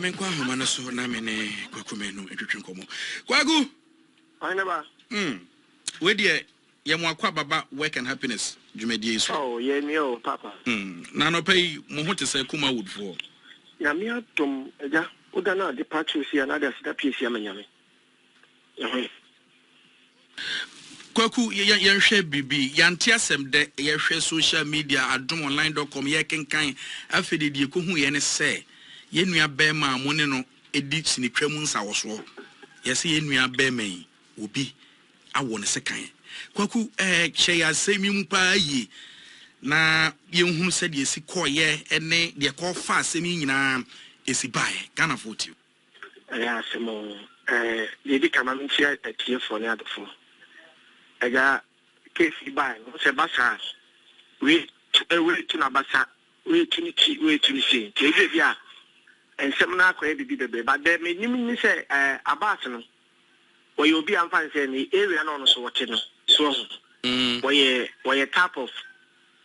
menkɔ ahoma no so na me ne Kwaku Manu ntwetwe nkɔmmɔ. Kwaku! Ɔhene ba. Wei deɛ yɛ mo akɔ ababa Work and Happiness dwumadie yi so. Oh, yɛ nua o, papa. Na anɔpa yi mo ho te sɛ Kumawood foɔ? Nyame adom, agya, woda no ade pa kyerɛ si a na ade aseda pie si ama Nyame. Yɛ ho yɛ. Kwaku, yɛnhwɛ biribi, yɛante asɛm dɛ, yɛhwɛ social media, adomonline dot com, yɛkenkan, afei deɛ deɛ yɛkɔhuiɛ ne sɛ, yɛn nua barima a mo ne no di sinitwa mu nsawɔsoɔ, yɛse yɛn nua barima yi, obi awɔ no sekan. Kwaku, eh, kyerɛ yɛn asɛm yi mu paa yie, na yɛnhunu sɛdeɛ ɛsi kɔeɛ ne deɛ ɛkɔfa asɛm yi nyinaa ɛsi baeɛ. Ghanafoɔ tie o. Ɛyɛ asɛm oo. Ɛɛ, deɛ ɛdi kan ma menkyia atiefoɔ ne adɔfoɔ. Agya, case yi baeɛ no, sɛ ɛba saa a, wei tu, wei tu n'abasa, wei tu ne ti, wei tu ne sei. Nti ɛduru bi a, nsɛm no akɔyɛ biribi bebree. But deɛ menim ne sɛ, ɛɛ, Abbas no, wɔyɛ obi a mfa no sɛ ne area na ɔno nso wɔte no, so wahu. Wɔyɛ, wɔyɛ type of,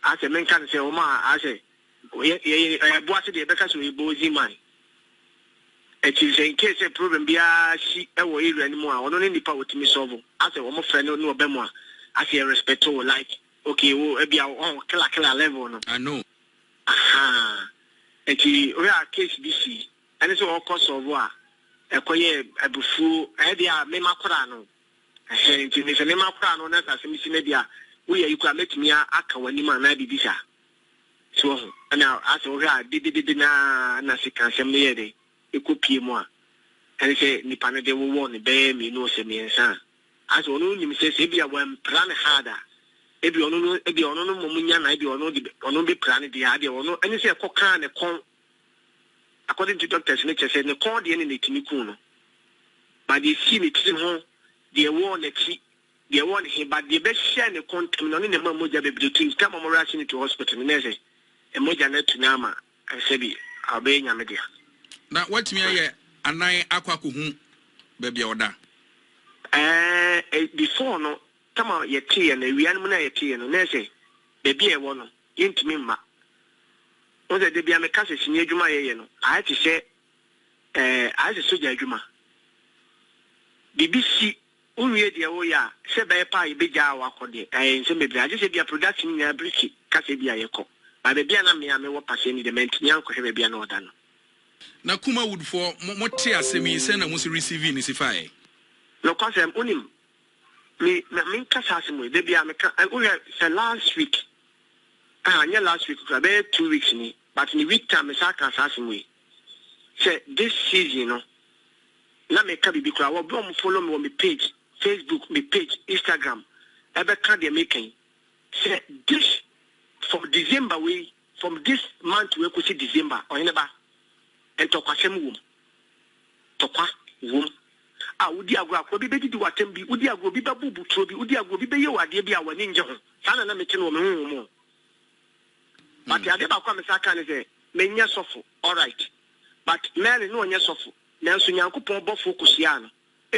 asɛ menka no sɛ wɔn a asɛ, wɔyɛ, yɛyɛ, ɛboa se deɛ yɛbɛka sɛ ɔyɛ bozy man. Ɛti sɛ incase sɛ problem biara si wɔ area no mu a ɔno ne nipa a ɔtumi solve asɛ wɔn frɛ no na ɔba mu a asɛ yɛ respect wo like okay wo ebia ɔn killer killer level no. I know. Ahaa ɛti wohwɛ a case bi si ɛne sɛ ɔkɔ solve a ɛkɔ yɛ abufuo ɛyɛ deɛ a me makora no ɛhɛn nti me sɛ me makora no na sɛ asɛm si na bi a woyɛ ayi koraa mɛtumi aka w'anim anaa biribi saa. So wahu? Ɛna asɛ wohwɛ a dededede no ara na sikansɛm no yɛɛ dɛn? Ɛkɔpue mu a, ɛne sɛ nipa no de wowɔ no bɛyɛ mmienu ɔsɛ mmiɛnsa a, asɛ ɔno no nim sɛ sɛ ebia wampira no hard a, ebia ɔno no, ebia ɔno no mmom nya na ebia ɔno de, ɔno bɛpira no deɛ a, ebia ɔno, ɛne sɛ ɛkɔkaa ne kɔn, according to doctors no kyerɛ sɛ ne kɔn deɛ ne na ɛtumi kuu no, but deɛ ɛsii ne tiri ho, deɛ ɛwɔɔ n'akyi, Deɛ ɛwɔ ne he, but deɛ bɛhyɛɛ ne kɔn ntam no, ɔne ne mma mogya bebree tu nti, time a wɔn rush no to hospital no, na ɛsɛ mogya no atu no ama sɛbi ɔbɛyɛ Nyame dea. Na watumi ayɛ anan akɔ akɔhu baabi a ɔda? Ɛɛ, before no, time a yɛteeɛ no, awia no mu no a yɛteeɛ no, na ɛsɛ baabi a ɛwɔ no, yɛntumi mma. Wohu sɛ da biara meka sɛ sini adwuma a yɛyɛ no, ayɛ te sɛ, ɛɛ, ayɛ sɛ sogya adwuma. Biribi si Wonwie deɛ woyɛ a, sɛ ɛbɛyɛ paa a yɛbɛgyaa wo akɔ deɛ, ɛyɛ nsɛm bebree. Agye sɛ ebia production no nyinaa biriki ka sɛ ebia yɛkɔ. But baabi a na me a mewɔ pasɛn ni deɛ, mantumi ankɔhwɛ baabi a na ɔda no. Na Kumawood foɔ, mo mo tee asɛm yi, sɛn na mo si receivee no si faeɛ? Nokwasɛm, wonim, me, ma menka saa asɛm wei, da biara meka, ɛ, wohwɛ sɛ last week, ah, nyɛ last week koraa, bɛyɛ 2 weeks ni, but ne week time mesan kaa saa asɛm wei, sɛ this season no, na meka biribi koraa wɔ berɛ a wɔn follow me wɔ me page Facebook, me page Instagram ɛbɛka deɛ meka yi sɛ this from December wei, from this month wei kɔsi December, ɔhene ba, ntɔkwasɛm wom, tɔkwa wom a wodi agorɔ akoa bi bɛdidi w'atɛm bi, wodi agorɔ bi bɛbu buturo bi, wodi agorɔ bi bɛyɛ wɔ adeɛ bi a w'ani ngye ho. Saa na na mete no wɔ me honhom mu. But adeɛ baako a mesa ka ne sɛ menyɛ sɔfo, alright, but Mary ne ɔnyɛ sɔfo. Nanso Nyankopɔn bɔfoɔ kɔhyiaa no,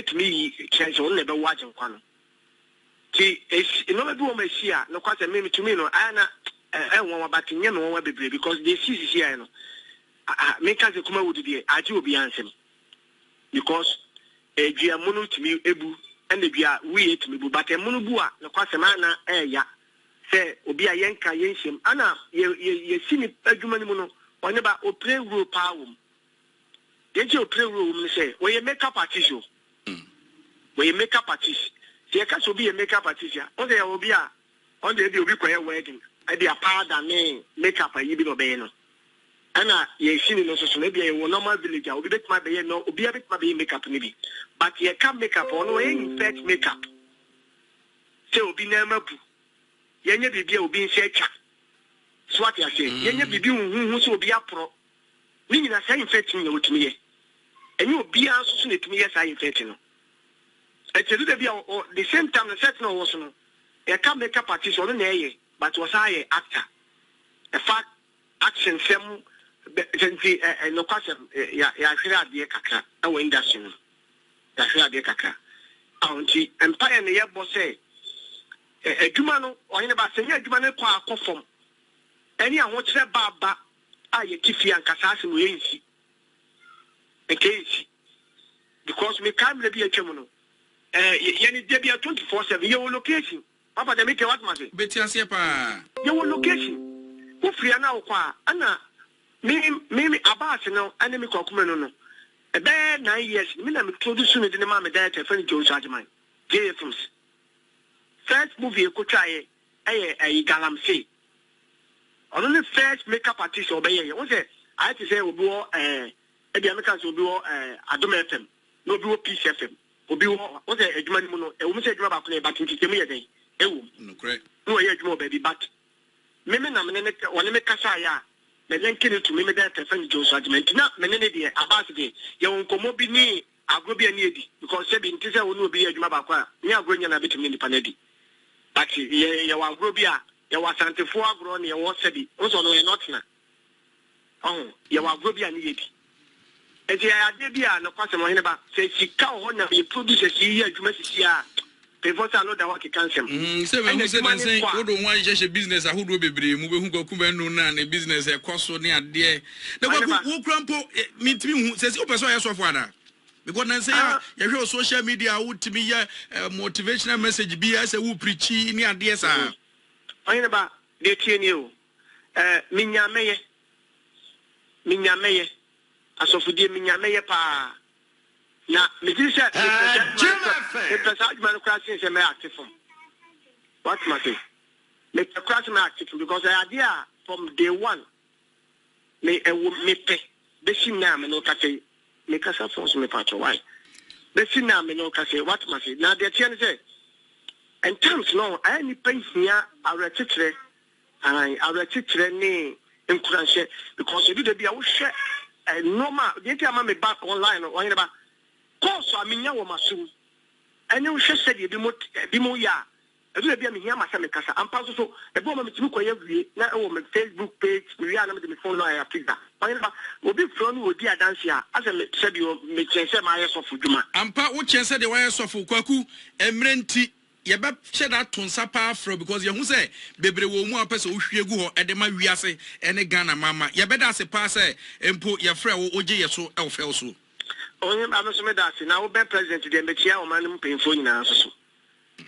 tumi yi kyerɛ sɛ ɔno na ɛbɛwo Agyenkwa no. Nti esi, nnoɔma bi wɔ hɔ ma esi a, nokwasɛm, me metumi no, ayɛ na ɛyɛ nwanwa but nyɛ me nwanwa bebree because deɛ esii sisiiɛ no, ah, menka sɛ Kumawood deɛ, agye obiara nsam because eh, dua mono tumi bu, ɛna dua wuiɛ tumi bu, but ɛmono bu a, nokwasɛm, ayɛ na ɛɛya sɛ obi a yɛnka yɛnhyɛm, ɛna yɛ, yɛ, yɛsi ne adwuma no mu no, ɔne ba, ɔpire wuro paa wɔ mu. Deɛ nti a ɔpire wura wɔ mu ne sɛ, ɔyɛ make up artist o. Ɔyɛ make up artist. Sɛ yɛka sɛ obi yɛ make up artist a, wohu sɛ yɛwɔ obi a, ɔno deɛ ebia obi kɔyɛ wedding, ebia powder ne make up ayi bi na ɔbɛyɛ no. Ɛna yɛn sini no nso so no, ebia yɛwɔ normal village a, obi bɛtumi abɛyɛ no, obiara bɛtumi abɛyɛ make up no bi. But yɛka make up a, ɔno ɔyɛ infect make up. Sɛ obi nan mu abu, yɛnyɛ biribi a obi nsa atwa. So wate aseɛ? Yɛnyɛ biribi huhuhu sɛ obi aporɔ. Ne nyinaa saa infect no nyinaa wɔtumi yɛ. Ɛnyɛ obiara nso so na ɛtumi yɛ saa infect no. Ɛti ɛdu da bi a ɔ the same time no set na ɔwɔ so no, yɛka makeup artist ɔno na ɛyɛ but ɔsan yɛ actor. Ɛfa action sɛm bɛ sɛ nti ɛ ɛ nokwasɛm yɛ yɛahwere adeɛ kakra ɛwɔ industry no mu. Yɛahwere adeɛ kakra. Aho nti mpaeɛ na yɛbɔ sɛ ɛ adwuma no ɔhene ba sɛ nyɛ adwuma no kɔ akɔ fam ɛne ahokyerɛ ba aba a yɛte fie anka saa asɛm wei nsi. Nka ɛnsi. Because mekae mmerɛ bi a atwa mu no, eh, yɛne da bia 24/7 yɛwɔ location. Papa deɛ meka yi woate mase? Bɛte aseɛ paa. Yɛwɔ location. Wo firi ha na wokɔ a, ɛna me, me, me Abass no ɛne me Kwaku Manu no, ɛbɛyɛ 9 years ni, me na me produce no de no maa me director, yɛfrɛ no Jones Agyeman, JA Films. First movie yɛkɔtwaeɛ ɛyɛ ɛyi Galamsey. Ɔno ne first makeup artist a ɔbɛyɛeɛ. Wohu sɛ ayɛ te sɛ obi wɔ ɛɛ, ebia meka sɛ obi wɔ ɛɛ Adom FM, na obi wɔ Peace FM, obi wɔ, wohu sɛ adwuma no mu no, ɛwɔ mu sɛ adwuma baako na ɛyɛ but nkyekyɛmu yɛ dɛn? Ɛwɔ mu. Nokorɛ. Na ɔyɛ adwuma wɔ baabi but me me na me ne no, ɔne me kasaeɛ a, me linke no to me me director yɛfrɛ no Jones Agyeman nti na me ne no deɛ, Abass deɛ, yɛwɔ nkɔmmɔ bi ne agorɔ bi a ne yɛdi because sɛbi nte sɛ wo ne obi yɛ adwuma baako a, nyɛ agorɔ nyɛ na bɛtumi ne nipa no adi but yɛ yɛwɔ agorɔ bi a, yɛwɔ Asantefoɔ agorɔ ne yɛwɔ sɛbi, wohu sɛ ɔno ɔyɛ Nɔtena, ɔho, yɛwɔ agorɔ bi a ne yɛdi. Nti ɛyɛ adeɛ bi a nokwasɛm ɔhene ba, sɛ sika wɔ hɔ na yɛ producers yi yɛ adwuma sisi a, mpanyinfoɔ sɛ ano da hɔ akeka nsɛm. Mm, sɛ Ɛna mahu sɛ adwuma no nansa yi kɔ a. wode wo ho ahyehyɛhyɛ business ahodoɔ bebree mu, wobɛhu Kwaku Manu no a ne business ɛkɔ so ne adeɛ. Na Ɔhene Kwaku, ba. wo kura mpo, eh, mentumi nhu, sɛ sɛ wopɛ sɛ ɔyɛ sɔfo anaa? Because nansa yi a Ah. yɛhwɛ wɔ social media a wotumi yɛ eh, motivational message bi sɛ wo preachi ne adeɛ saa. Ɔhene ba, deɛ tie nie o, eh, menya mɛyɛ, menya mɛyɛ, asɔfodie menya mɛyɛ paa. Na megye di sɛ mepɛ saa adwuma no kora, mepɛ saa adwuma no koraa sen sɛ mɛyɛ active film. Wate mase? Mepɛ koraa sɛ mɛyɛ active film because ɛyɛ adeɛ a from day one me ɛwɔ mepɛ bɛsi nnɛ a me ne wo kasa yi. Mekasa phone so mepakyɛ why? Bɛsi nnɛ a me ne wo kasa yi, wate mase? Na deɛ ɛteɛ ne sɛ, in times no, ayɛ nipa hia awerɛkyekyerɛ, ahan, awerɛkyekyerɛ ne nkuranhyɛ because edu da bi a wohwɛ eh, nneɛma a deɛ nti ama me ba online no, ɔhene ba, course a menya wɔ m'asom ɛne wohwɛ sɛdeɛ ebi mo ebi mo yɛ a, edu da bi a mehia ma sɛ mekasa ampa nso so ebi wɔ ma metumi kɔyɛ wie na ɛwɔ me Facebook page mewie a na mede me phone no ayɛ ato dwa. Ɔhene ba, obi frɛ no ɔdi adanse a, asɛ me sɛdeɛ mekyɛn sɛ mayɛ sɔfo dwuma. Ampa wokyɛn sɛdeɛ woayɛ sɔfo. Kwaku, mmerɛ nti yɛbɛhyɛ da ato nsa paa afrɛ wo because yɛhu sɛ bebree wɔ wo mu a wopɛ sɛ wohwie gu hɔ de ma wiase ne Ghana manma. Yɛbɛda ase paa sɛ mpo yɛfrɛɛ wo wogye yɛ so wɔ fɛw so. Ɔhene ba, me nso meda ase. Na wobɛn President deɛ, mekyea ɔman no mu mpanyinfoɔ nyinaa nso so.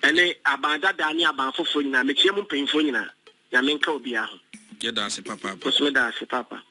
Ɛne aban dadaa ne aban foforɔ nyinaa, mekyea mu mpanyinfoɔ nyinaa. Nyame nka obiara ho. Yɛda ase papaapa. Me nso meda ase paapa.